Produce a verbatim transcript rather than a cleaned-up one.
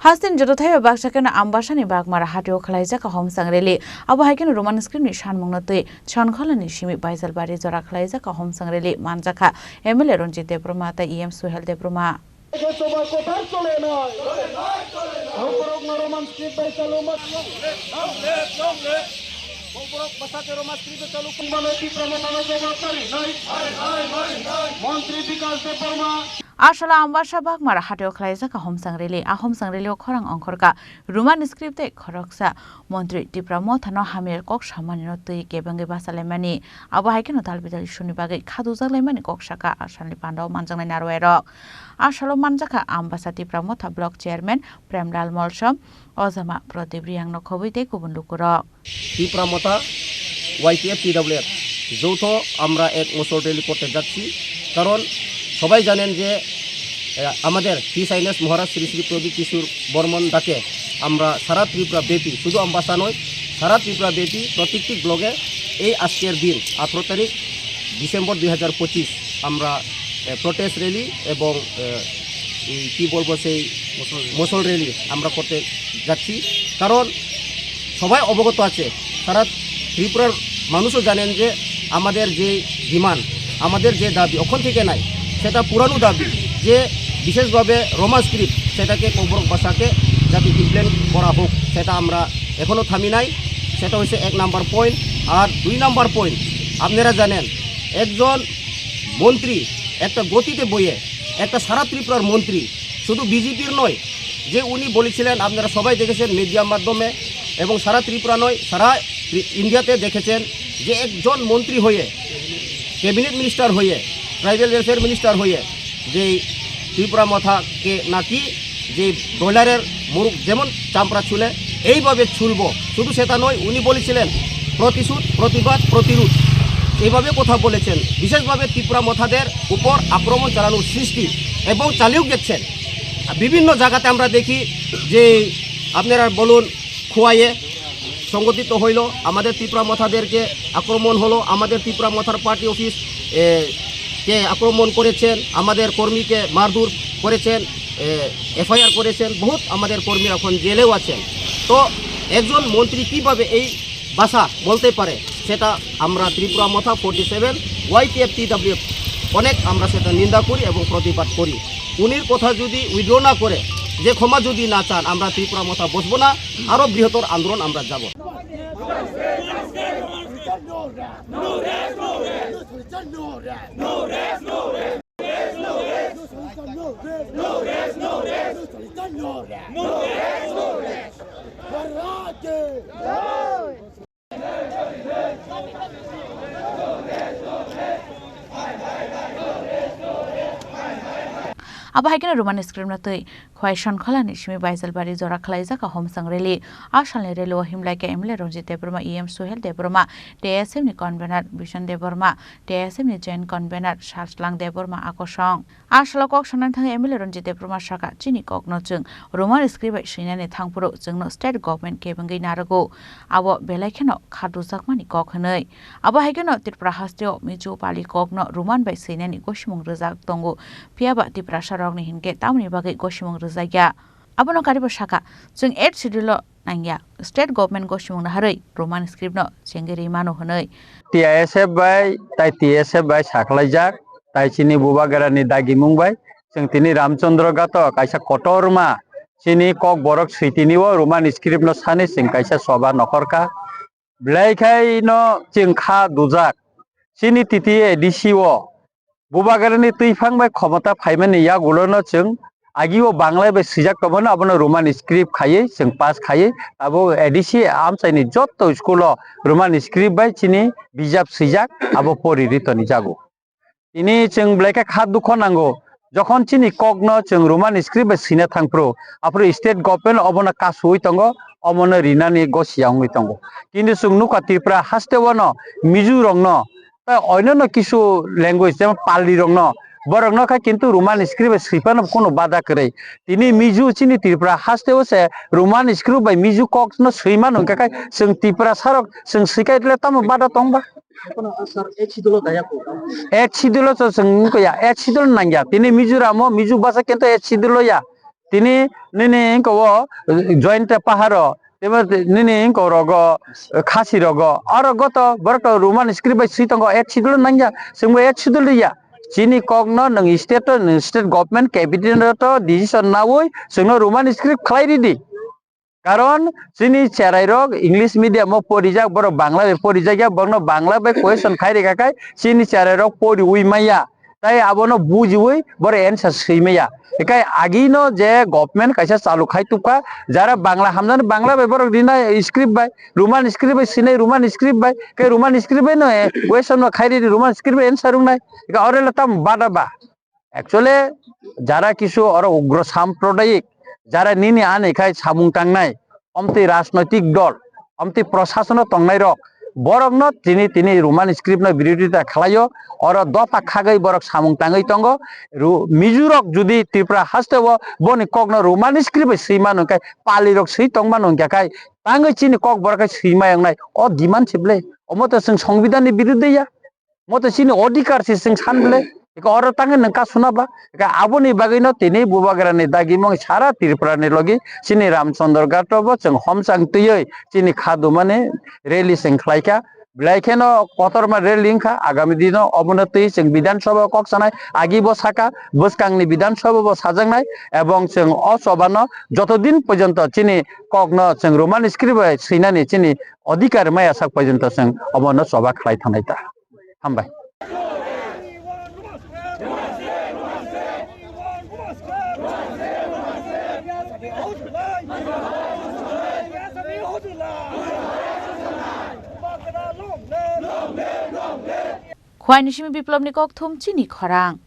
Hasteni joto thaiba baksa kheno Ambasani Bagmara hatio khwlaijak a homsang rally. Abo hai kheno Roman script ni sanmungno twi Sonkholani simi Baijalbari jora khwlaijak a homsang rally manjakha M L A Ranjit Debbarma tei E M Suhel Debbarma. সভা কোথায় চলে নয়? ভদ্রলোক Norman street by চালু মাত। ভদ্রলোক বাসাকে রোমান স্ট্রিটে চালু। মানে তীব্র মতামত জবাব দাঁড়ি নাই। মন্ত্রী বিকাশ Debbarma. Asalo Ambasa Bagmara hatio khwlaijak a homsang rally. A homsang rally o khorang ongkhorkha Roman script tei khoroksa montri Tipra Mothano hamya kok samanino twi kebengwi bachalaimani. Abo hai kheno dal bidal issue ni bagwi kha dujak laimani kok sakha asalni pandao manjaknai narwai rok. Asalo manjakha Ambasa Tipra Motha Block Chairman Premlal Molsom, Ojama Pradip Riang no khobwi tei kubun lukurok. Tipra Motha, Y T F, T W F যৌথ আমরা এক মশাল র‍্যালি করতে যাচ্ছি, কারণ সবাই জানেন যে, এ, আমাদের হিস হাইনেস মহারাজ শ্রী শ্রী প্রদীপ কিশোর বর্মন দাকে আমরা সারা ত্রিপুরা ব্যাপী, শুধু আমবাসা নয়, সারা ত্রিপুরা ব্যাপী প্রত্যেকটি ব্লকে এই আজকের দিন আঠারো তারিখ ডিসেম্বর দুই হাজার পঁচিশ আমরা, এ, প্রোটেস্ট র‍্যালি এবং, এ, এই কি বলবো সেই মশাল র‍্যালি আমরা করতে যাচ্ছি, কারণ সবাই অবগত আছে, সারা ত্রিপুরার মানুষও জানেন যে আমাদের যে ডিমান্ড, আমাদের যে দাবি ওখান থেকে নাই, সেটা পুরানো দাবি, যে বিশেষভাবে রোমান স্ক্রিপ্ট সেটাকে ককবরক ভাষাকে যাতে ইমপ্লিমেন্ট করা হোক, সেটা আমরা এখনও থামি নাই। সেটা হচ্ছে এক নাম্বার পয়েন্ট। আর দুই নাম্বার পয়েন্ট, আপনারা জানেন একজন মন্ত্রী একটা গতিতে বইয়ে একটা সারা ত্রিপুরার মন্ত্রী শুধু বিজেপির নয়, যে উনি বলেছিলেন, আপনারা সবাই দেখেছেন মিডিয়ার মাধ্যমে এবং সারা ত্রিপুরা নয়, সারা ত্রি-, ইন্ডিয়াতে দেখেছেন যে একজন মন্ত্রী হয়ে, ক্যাবিনেট মিনিস্টার হয়ে, ট্রাইবেল ওয়েলফেয়ার মিনিস্টার হয়ে যে ত্রিপুরা মথাকে নাকি যে ব্রয়লারের মুরগ যেমন চামড়া ছুলে এইভাবে ছুলবো। শুধু সেটা নয়, উনি বলেছিলেন প্রতিশোধ, প্রতিবাদ, প্রতিরোধ, এইভাবে কথা বলেছেন। বিশেষভাবে ত্রিপুরা মথাদের উপর আক্রমণ চালানোর সৃষ্টি এবং চালিয়েও গেছেন। বিভিন্ন জায়গাতে আমরা দেখি যে আপনারা বলুন, খোয়াইয়ে সংগঠিত হইল, আমাদের ত্রিপুরা মথাদেরকে আক্রমণ হলো, আমাদের ত্রিপুরা মথার পার্টি অফিস, এ, কে আক্রমণ করেছেন, আমাদের কর্মীকে মারধর করেছেন, এ, এফআইআর করেছেন, বহুত আমাদের কর্মী এখন জেলেও আছেন। তো একজন মন্ত্রী কিভাবে এই ভাষা বলতে পারে, সেটা আমরা ত্রিপুরা মথা ফোর্টি সেভেন ওয়াইটিএফ টিডাব্লিউএফ অনেক আমরা সেটা নিন্দা করি এবং প্রতিবাদ করি। উনির কথা যদি উইথড্র না করে, যে ক্ষমা যদি না চান, আমরা ত্রিপুরা মথা বসবো না, আরো বৃহত্তর আন্দোলন আমরা যাব। Abo hai kheno Roman script no twi Khwai Sonkholani simi Baijalbari jora khwlaijak a homsang rally. A salni rally o himlai khe M L A Ranjit Debbarma, E M Suhel Debbarma, T S F ni convener Bishan Debbarma, T S F ni joint convener Sajlang Debbarma a kosong. A salo kok sanani thangwi M L A Ranjit Debbarma sakha, "Chini kokno chwng Roman script bai swinani thangphuru chwngno state government kebengwi narwgo, abo belai kheno kha dujakmani kok," hwnwi. Abo hai kheno Tripura hasteo Mizo pali kokno Roman bai swinani gosimung rwjak tongo, phiya ba Tiprasa rokni hinkhe tamoni bagwi gosimung rwjakya? Abono karibo sakha, "Chwng eighth schedule o nangya, state government gosimung naharwi Roman script no chengwi rwi mano," hwnwi. T I S F bai tai T S F bai sakhlaijak, tai chini Bubagrani dagimung bai chwng tini Ramchandra Ghat o kaisa kotorma chini Kokborok switini o Roman script no sani chwng kaisa soba nokhorkha. Belai khai no chwng kha dujak. Chini titi A D C o Bubagrani twiphang bai khomota phaimani yagulo no chwng agi o Bangla bai swijak tongmani, abono Roman script khaiwi chwng pass khaiwi abo A D C amchaini jotto school o Roman script bai chini bijap swijak, abo pori ri toni jago. Tini chwng belai khe kha dukho nango, jokhon chini kokno chwng Roman script bai swina thangphuru, aphuru state government obono kasuwi tongo, omono rinani gosiya wngwi tongo. Kintu chwng nukha Tripura hasteo no Mizo rokno, tei oinano kisu language, jemon Pali rokno, borokno khe kintu Roman script bai swi phano kunu bada kwrwi. Tini Mizo chini Tripura hasteo se Roman script bai Mizo kokno swi mano, hwnkhe khe chwng Tiprasa rok chwng swi khe tamo bada tong ba? Ekhon o, sir, eighth schedule o daya ko? Eighth schedule o chwng wngkha ya, eighth schedule nangya. Tini Mizoram o Mizo basa kintu eighth schedule o ya. tini nini wngkha o, eh, joint paharo, tebo nini wngkha rogo, eh, khasi rogo, oro goto borok to Roman script bai swi tongo, eighth schedule nangya, chwngbo eighth schedule ya. Chini kokno nwng state to, nwng state government cabinet to decision naui chwngno Roman script khlai ridi. Karon chini cherai rok English medium o porijak, borok Bangla bai porijak ya, borokno Bangla bai question khai rikha khai chini cherai rok poriui maya. Tai abono bujiui borok answer swi maya. Ekai agino je government kaisa chalu khai tubkha, jara Bangla hamjani Bangla bai borok rinai script bai, Roman script bai sinai Roman script bai, kai Roman script bai no, eh, question no khai ri Roman script bai answer wngnai. Ekai orelo tam bada ba. Actually, jara kisu oro ugro samprodayik, jara nini ani khai samung tangnai, omtwi rajnoitik dol, omtwi prosasono tongnai rok, borokno tini, tini Roman script no birodita khlaio, oro dopha khagwi borok samung tangwi tongo. Ru-, Mizu rok judi Tripura hasteo boni kokno Roman script bai swi mano hwnkhe, pali rok swi tong mano hwnkhe khai, tangwi chini kok borok khai swi mai wngnai, o demand se ble, omo to chwng Songbidan ni biruddhe ya. Mo to chini odhikar se chwng san ble. Eka oro tangwi nwng ka suna ba. Eka aboni bagwi no tini Bubagra ni dagi mung sara Tripura ni logi chini Ramchandra Ghat bo chwng homchang twiwi chini kha dumani rally chwng khlai kha. Belai kheno kotorma rally wng kha. Agami dino obono twi chwng Bidhan Sabha kok sanai agi bo saka, bwskang ni Bidhan Sabha bo sajaknai, ebong chwng o choba no joto din porjonto chini kok no chwng Roman script bai swinani chini odhikar maya sak porjonto chwng obono choba khlai thangnai ta. Hambai. Khwai ni simi biplop ni kok thum chini khorang.